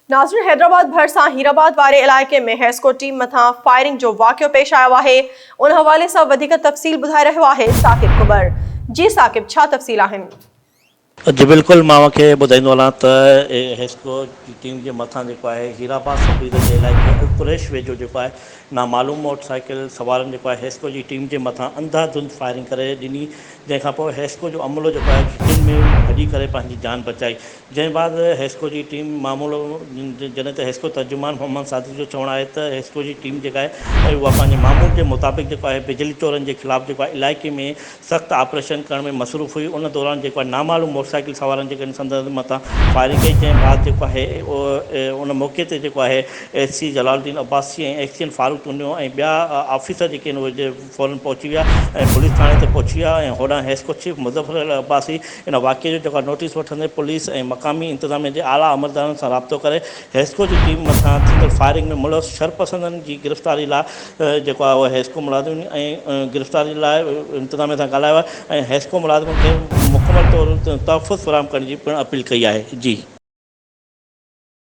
ناظرين حيدرآباد ڀرسان هيرآباد واري علائقي ۾ حيسڪو ٽيم مٿان فائرنگ جو واقعو پيش آيو آهي ان حوالي سان وڌيڪ تفصيل ٻڌائي رهيو آهي ثاقب ڪٻر جي ثاقب ڇا تفصيل آهن. جي بلڪل مان اوهان کي ٻڌائيندو هلان ته حيسڪو جي ٽيم جي مٿان جيڪو آهي هيرآباد سب ڊويزن جي علائقي القريش ويجهو جيڪو آهي نامعلوم موٽر سائيڪل سوارن جيڪو آهي حيسڪو جي ٽيم جي مٿان انڌا ڌنڌ فائرنگ ڪري ڏني جنهن کان پوء حيسڪو جو عملو جيڪو آهي گهٽين ۾ ڀڄي ڪري پنهنجي جان بچائي جنهن بعد حيسڪو جي ٽيم معاملو جڏهن ته حيسڪو ترجمان محمد صادق جو چوڻ آهي ته حيسڪو جي ٽيم جيڪا آهي اها پنهنجي معمول جي مطابق جيڪو آهي بجلي چورن جي خلاف جيڪو آهي علائقي ۾ سخت آپريشن ڪرڻ ۾ مصروف هئي ان دوران جيڪو آهي نامعلوم موٽرسائيڪل سوارن جيڪي سندس مٿان فائرنگ ڪئي جنهن بعد جيڪو آهي ان موقعي تي جيڪو آهي S C Jalal Uddin Abbasi ۽ XEN Farooq Tunio ۽ ٻيا آفيسر جيڪي آهن اهي فورن پهچي ويا ۽ پوليس ٿاڻي تي پهچي ويا ۽ هوڏانهن حيسڪو چيف مظفر علي عباسي ان واقعي جو جيڪو نوٽيس وٺندي پوليس ۽ مقامي انتظاميه جي اعليٰ عملدارن سان رابطو ڪري حيسڪو جي ٽيم مٿان ٿيندڙ فائرنگ ۾ ملوث شرپسندن جي گرفتاري لاء جيڪو آهي اهو حيسڪو ملازمن ۽ گرفتاري لاء انتظاميه سان ڳالهايو آهي ۽ حيسڪو ملازمن کي مڪمل طور تحفظ فراهم ڪرڻ جي پڻ اپيل ڪئي آهي جي.